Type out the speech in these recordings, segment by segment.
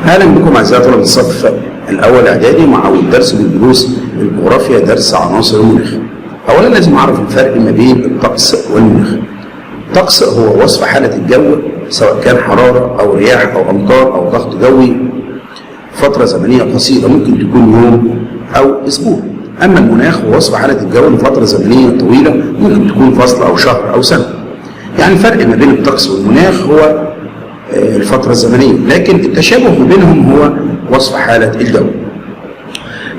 اهلا بكم اعزائي طلبه الصف الاول اعدادي مع اول درس من دروس الجغرافيا، درس عناصر المناخ. اولا لازم اعرف الفرق ما بين الطقس والمناخ. الطقس هو وصف حاله الجو، سواء كان حرارة او رياح او امطار او ضغط جوي، فترة زمنية قصيرة ممكن تكون يوم او اسبوع. اما المناخ هو وصف حاله الجو لفترة زمنية طويله، ممكن تكون فصل او شهر او سنة. يعني الفرق ما بين الطقس والمناخ هو الفترة الزمنية، لكن التشابه ما بينهم هو وصف حالة الجو.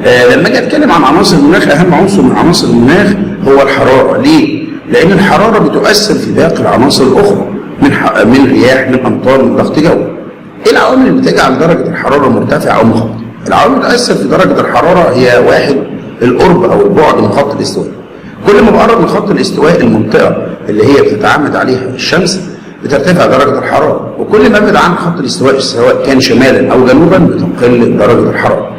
لما اجي اتكلم عن عناصر المناخ، اهم عنصر من عناصر المناخ هو الحرارة. ليه؟ لأن الحرارة بتؤثر في باقي العناصر الأخرى من رياح، من أمطار، من ضغط جوي. إيه العوامل اللي بتجعل درجة الحرارة مرتفعة أو منخفضة؟ العوامل اللي بتؤثر في درجة الحرارة هي: واحد، القرب أو البعد من خط الاستواء. كل ما بقرب من خط الاستواء، المنطقة اللي هي بتتعامد عليها الشمس، بترتفع درجة الحرارة، وكل ما ابعد عن خط الاستواء، سواء كان شمالا أو جنوبا، بتقل درجة الحرارة.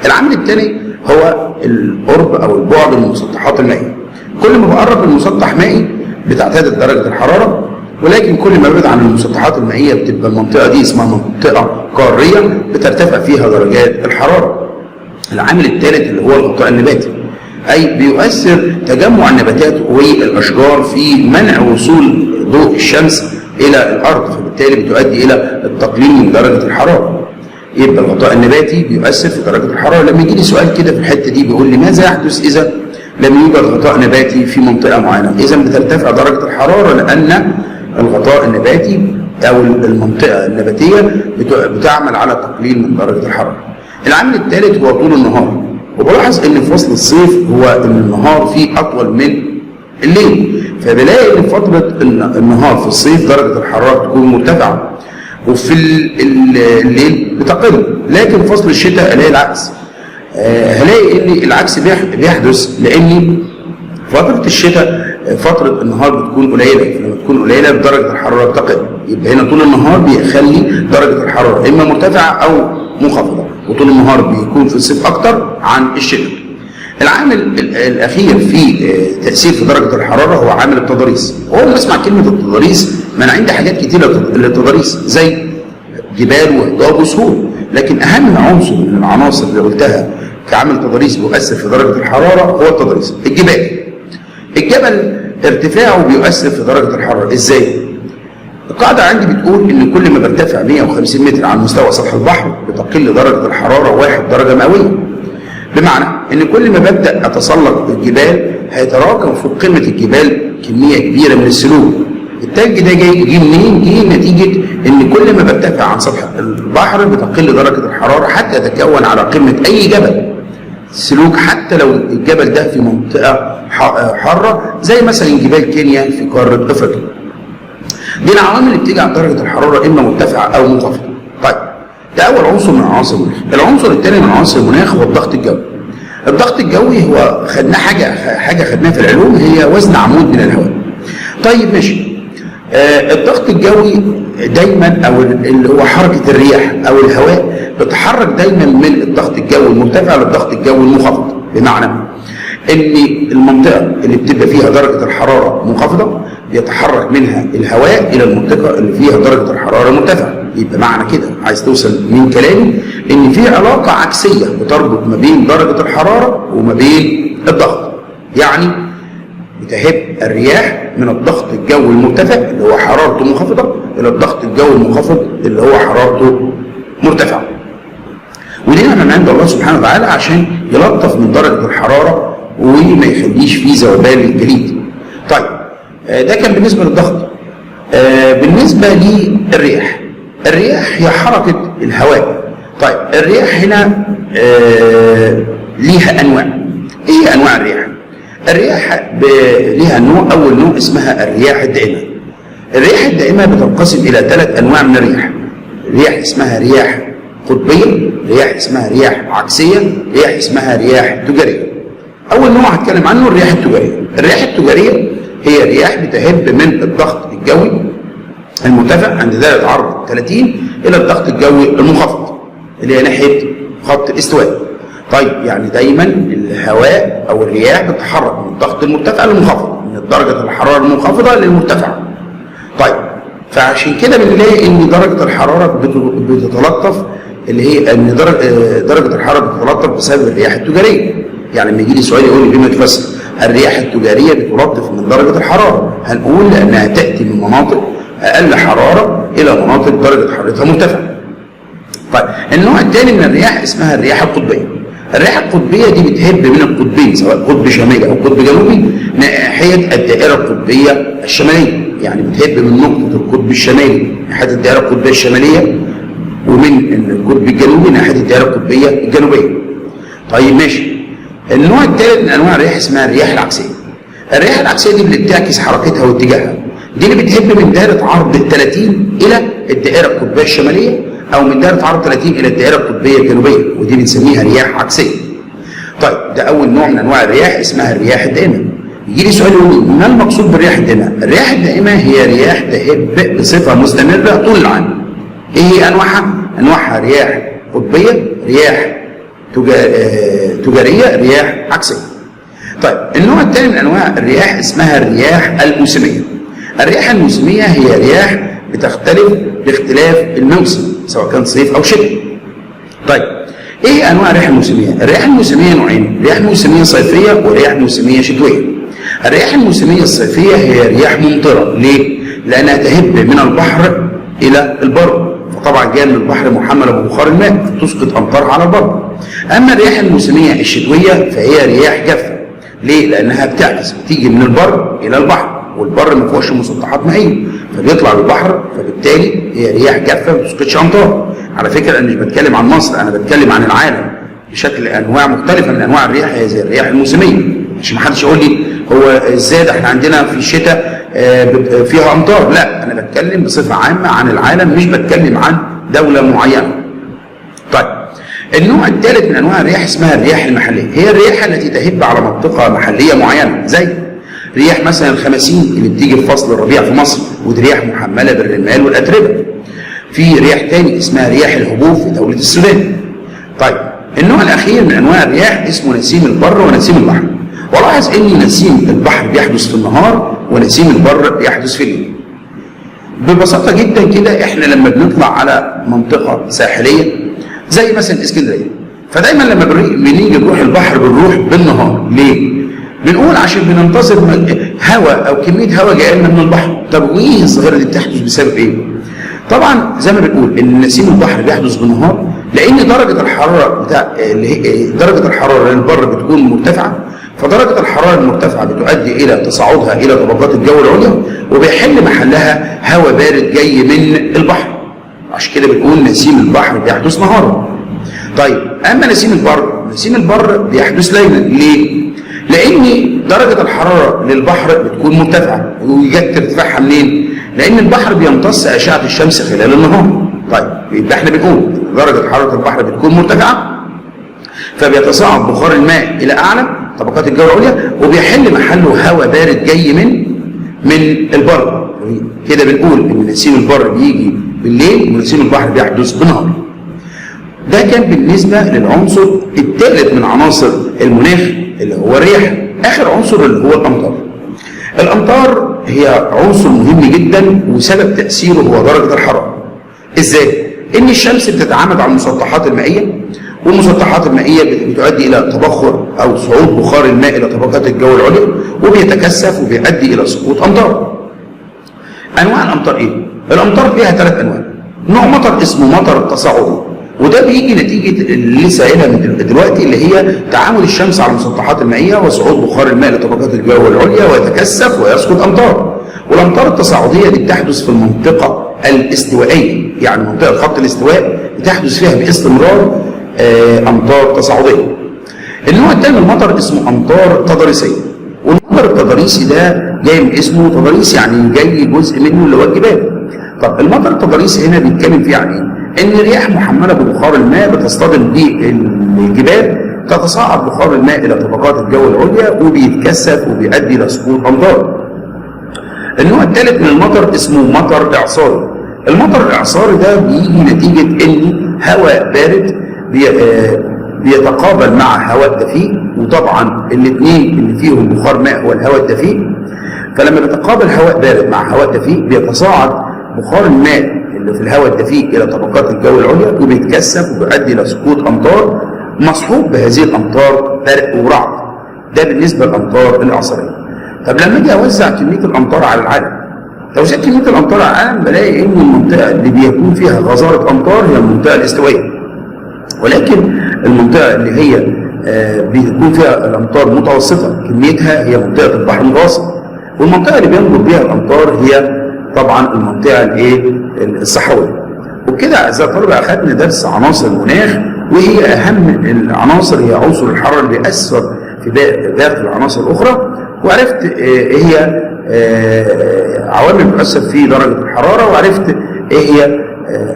العامل الثاني هو القرب أو البعد من المسطحات المائية. كل ما بقرب من مسطح مائي بتعتدل درجة الحرارة، ولكن كل ما ابعد عن المسطحات المائية، بتبقى المنطقة دي اسمها منطقة قارية، بترتفع فيها درجات الحرارة. العامل الثالث اللي هو الغطاء النباتي، أي بيؤثر تجمع النباتات والأشجار في منع وصول ضوء الشمس إلى الأرض، فبالتالي بتؤدي إلى التقليل من درجة الحرارة. يبقى الغطاء النباتي بيؤثر في درجة الحرارة. لما يجي لي سؤال كده في الحتة دي بيقول لي: ماذا يحدث إذا لم يوجد غطاء نباتي في منطقة معينة؟ إذا بترتفع درجة الحرارة، لأن الغطاء النباتي أو المنطقة النباتية بتعمل على تقليل من درجة الحرارة. العامل الثالث هو طول النهار، وبلاحظ ان في فصل الصيف هو ان النهار فيه اطول من الليل، فبلاقي ان فترة النهار في الصيف درجه الحرارة تكون مرتفعه، وفي الليل بتقل. لكن فصل الشتاء الاقي العكس. هلاقي ان العكس بيحدث، لان فترة الشتاء فترة النهار بتكون قليله، فلما تكون قليله درجه الحرارة بتقل. يبقى هنا طول النهار بيخلي درجه الحرارة اما مرتفعة او منخفضه، وطول النهار بيكون في الصيف اكتر عن الشتاء. العامل الاخير في تاثير في درجه الحرارة هو عامل التضاريس. اول ما اسمع كلمة التضاريس، ما انا عندي حاجات كتيرة للتضاريس، زي جبال وهضاب وسهول، لكن اهم عنصر من العناصر اللي قلتها كعامل تضاريس بيؤثر في درجه الحرارة هو التضاريس. الجبال، الجبل ارتفاعه بيؤثر في درجه الحراره. ازاي؟ القاعدة عندي بتقول إن كل ما برتفع 150 متر عن مستوى سطح البحر بتقل درجة الحرارة 1 درجة مئوية. بمعنى إن كل ما ببدأ أتسلق الجبال هيتراكم فوق قمة الجبال كمية كبيرة من الثلوج. التلج ده جاي جه منين؟ جه نتيجة إن كل ما برتفع عن سطح البحر بتقل درجة الحرارة حتى يتكون على قمة أي جبل ثلوج، حتى لو الجبل ده في منطقة حارة، زي مثلا جبال كينيا في قارة أفريقيا. دي العوامل اللي بتجعل درجة الحرارة إما مرتفعة أو منخفضة. طيب، ده أول عنصر من عناصر المناخ. العنصر الثاني من عناصر المناخ هو الضغط الجوي. الضغط الجوي هو خدناه حاجة خدناها في العلوم، هي وزن عمود من الهواء. طيب ماشي. الضغط الجوي دايما، او اللي هو حركة الرياح او الهواء، بتتحرك دايما من الضغط الجوي المرتفع للضغط الجوي المنخفض، بمعنى ان المنطقة اللي بتبقى فيها درجه الحرارة منخفضة بيتحرك منها الهواء الى المنطقة اللي فيها درجه الحرارة مرتفعه. يبقى معنى كده عايز توصل من كلامي ان في علاقة عكسية بتربط ما بين درجه الحرارة وما بين الضغط، يعني بتهب الرياح من الضغط الجوي المرتفع اللي هو حرارته منخفضة الى الضغط الجوي المنخفض اللي هو حرارته مرتفعه. ودي نعمه من عند الله سبحانه وتعالى عشان يلطف من درجه الحرارة وما يخليش فيه ذوبان للجليد. طيب، ده كان بالنسبة للضغط. بالنسبة للرياح، الرياح هي حركة الهواء. طيب، الرياح هنا ليها انواع. ايه هي انواع الرياح؟ الرياح ليها نوع، اول نوع اسمها الرياح الدائمة. الرياح الدائمة بتنقسم الى ثلاث انواع من الرياح: رياح اسمها رياح قطبيه، رياح اسمها رياح عكسيه، رياح اسمها رياح تجاريه. اول نوع هتكلم عنه الرياح التجاريه. الرياح التجارية هي رياح بتهب من الضغط الجوي المرتفع عند درجه حرارة 30 الى الضغط الجوي المنخفض اللي هي ناحية خط الاستواء. طيب، يعني دايما الهواء او الرياح بتتحرك من الضغط المرتفع للمنخفض، من درجه الحرارة المنخفضة للمرتفعه. طيب، فعشان كده بنلاقي ان درجه الحرارة بتتلطف، اللي هي ان درجه الحرارة بتتلطف بسبب الرياح التجارية. يعني لما يجي لي سؤال يقول لي بما تفسر الرياح التجارية بتلطف من درجه الحرارة، هنقول لانها تاتي من مناطق اقل حرارة الى مناطق درجه حرارتها مرتفعة. طيب النوع الثاني من الرياح اسمها الرياح القطبيه. الرياح القطبيه دي بتهب من القطبين، سواء قطب شمالي او قطب جنوبي، ناحية الدائرة القطبيه الشمالية. يعني بتهب من نقطة القطب الشمالي ناحية الدائرة القطبيه الشمالية، ومن القطب الجنوبي ناحية الدائرة القطبيه الجنوبية. طيب ماشي. النوع الثالث من انواع الرياح اسمها الرياح العكسيه. الرياح العكسيه دي اللي بتعكس حركتها واتجاهها، دي اللي بتهب من دائرة عرض 30 الى الدائرة القطبيه الشمالية، او من دائرة عرض 30 الى الدائرة القطبيه الجنوبية، ودي بنسميها رياح عكسية. طيب ده اول نوع من انواع الرياح اسمها الرياح الدائمة. يجي لي سؤال يقول لي ما المقصود بالرياح الدائمة؟ الرياح الدائمة هي رياح تهب بصفة مستمرة طول العام. ايه هي انواعها؟ انواعها رياح قطبيه، رياح تجارية، رياح عكسية. طيب النوع الثاني من انواع الرياح اسمها الرياح الموسمية. الرياح الموسمية هي رياح بتختلف باختلاف الموسم، سواء كان صيف او شتاء. طيب ايه انواع الرياح الموسمية؟ الرياح الموسمية نوعين، رياح موسميه صيفية ورياح موسميه شتوية. الرياح الموسمية الصيفية هي رياح ممطره، ليه؟ لانها تهب من البحر الى البر، فطبعا جاية من البحر محمله ببخار الماء فتسقط امطارها على البر. اما الرياح الموسمية الشتوية فهي رياح جافة، ليه؟ لانها بتعكس، بتيجي من البر الى البحر، والبر ما فيهوش مسطحات مائية، فبيطلع البحر، فبالتالي هي رياح جافة ما بتسقطش امطار. على فكرة انا مش بتكلم عن مصر، انا بتكلم عن العالم بشكل انواع مختلفة من انواع الرياح، هي زي الرياح الموسمية، عشان ما حدش يقول لي هو ازاي ده احنا عندنا في الشتاء فيها امطار، لا انا بتكلم بصفة عامة عن العالم، مش بتكلم عن دولة معينة. طيب النوع الثالث من انواع الرياح اسمها الرياح المحلية، هي الرياح التي تهب على منطقة محليه معينة، زي رياح مثلا الخماسين اللي بتيجي في فصل الربيع في مصر، ودي رياح محمله بالرمال والاتربه. في رياح تاني اسمها رياح الهبوب في دولة السودان. طيب النوع الاخير من انواع الرياح اسمه نسيم البر ونسيم البحر. ولاحظ ان نسيم البحر بيحدث في النهار ونسيم البر بيحدث في الليل. ببساطة جدا كده احنا لما بنطلع على منطقة ساحليه زي مثلا اسكندرية، فدايما لما بنيجي نروح البحر بنروح بالنهار، ليه؟ بنقول عشان بننتظر هواء او كمية هواء جاية لنا من البحر. طب وايه الظاهرة دي بتحدث بسبب ايه؟ طبعا زي ما بنقول ان نسيم البحر بيحدث بالنهار لان درجه الحرارة بتاع درجه الحرارة للبر بتكون مرتفعة، فدرجه الحرارة المرتفعة بتؤدي الى تصاعدها الى طبقات الجو العليا، وبيحل محلها هواء بارد جاي من البحر. عشان كده بنقول نسيم البحر بيحدث نهارا. طيب اما نسيم البر، نسيم البر بيحدث ليلا، ليه؟ لان درجه الحرارة للبحر بتكون مرتفعة، وجت ارتفاعها منين؟ لان البحر بيمتص اشعه الشمس خلال النهار. طيب يبقى احنا بنقول درجه حرارة البحر بتكون مرتفعة، فبيتصاعد بخار الماء الى اعلى طبقات الجو العليا، وبيحل محله هواء بارد جاي من البر. كده بنقول ان نسيم البر بيجي بالليل ونسيم البحر بيحدث بالنهار. ده كان بالنسبة للعنصر الثالث من عناصر المناخ اللي هو الرياح. اخر عنصر اللي هو الامطار. الامطار هي عنصر مهم جدا، وسبب تاثيره هو درجه الحرارة. ازاي؟ ان الشمس بتتعامد على المسطحات المائية، والمسطحات المائية بتؤدي الى تبخر او صعود بخار الماء الى طبقات الجو العليا، وبيتكثف وبيؤدي الى سقوط امطار. انواع الامطار ايه؟ الامطار فيها 3 انواع. نوع مطر اسمه مطر تصاعدي، وده بيجي نتيجة اللي لسه قايلها من دلوقتي، اللي هي تعامد الشمس على المسطحات المائية وصعود بخار الماء لطبقات الجو العليا ويتكثف ويسقط امطار. والامطار التصاعديه دي بتحدث في المنطقة الاستوائيه، يعني منطقة خط الاستواء بتحدث فيها باستمرار امطار تصاعدية. النوع الثاني من المطر اسمه امطار تضاريسيه، والمطر التضاريسي ده جاي من اسمه تضاريس، يعني جاي جزء منه اللي هو الجبال. طب المطر التضاريسي هنا بيتكلم فيه عن ايه؟ ان رياح محمله ببخار الماء بتصطدم بالجبال، تتصاعد بخار الماء الى طبقات الجو العليا وبيتكثف وبيؤدي الى سقوط امطار. النوع الثالث من المطر اسمه مطر اعصاري. المطر الاعصاري ده بيجي نتيجة ان هواء بارد بيتقابل مع هواء دفيء، وطبعا الاثنين اللي فيهم بخار ماء هو الهواء الدفيء، فلما بيتقابل هواء بارد مع هواء دفيء بيتصاعد بخار الماء اللي في الهواء الدفيء الى طبقات الجو العليا، وبيتكثف وبيؤدي الى سقوط امطار مصحوب بهذه الامطار برق ورعد. ده بالنسبة للامطار الاعصاريه. طب لما اجي اوزع كمية الامطار على العالم، توزيع كمية الامطار على العالم، بلاقي ان المنطقة اللي بيكون فيها غزارة امطار هي المنطقة الاستوائيه، ولكن المنطقة اللي هي بيكون فيها الامطار متوسطه كميتها هي منطقة البحر المتوسط، والمنطقة اللي بينبت بها الامطار هي طبعا المنطقة الايه؟ الصحراوية. وبكده اعزائي الطلبة اخذنا درس عناصر المناخ، وهي اهم العناصر هي عنصر الحرارة اللي بيأثر في باقي العناصر الاخرى، وعرفت ايه هي عوامل بتأثر في درجه الحرارة، وعرفت ايه هي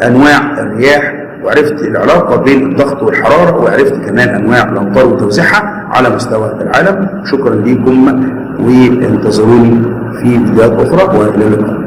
انواع الرياح، وعرفت العلاقة بين الضغط والحرارة، وعرفت كمان انواع الامطار وتوزيعها على مستوى العالم. شكرا لكم، وانتظروني في فيديوهات اخرى، والى اللقاء.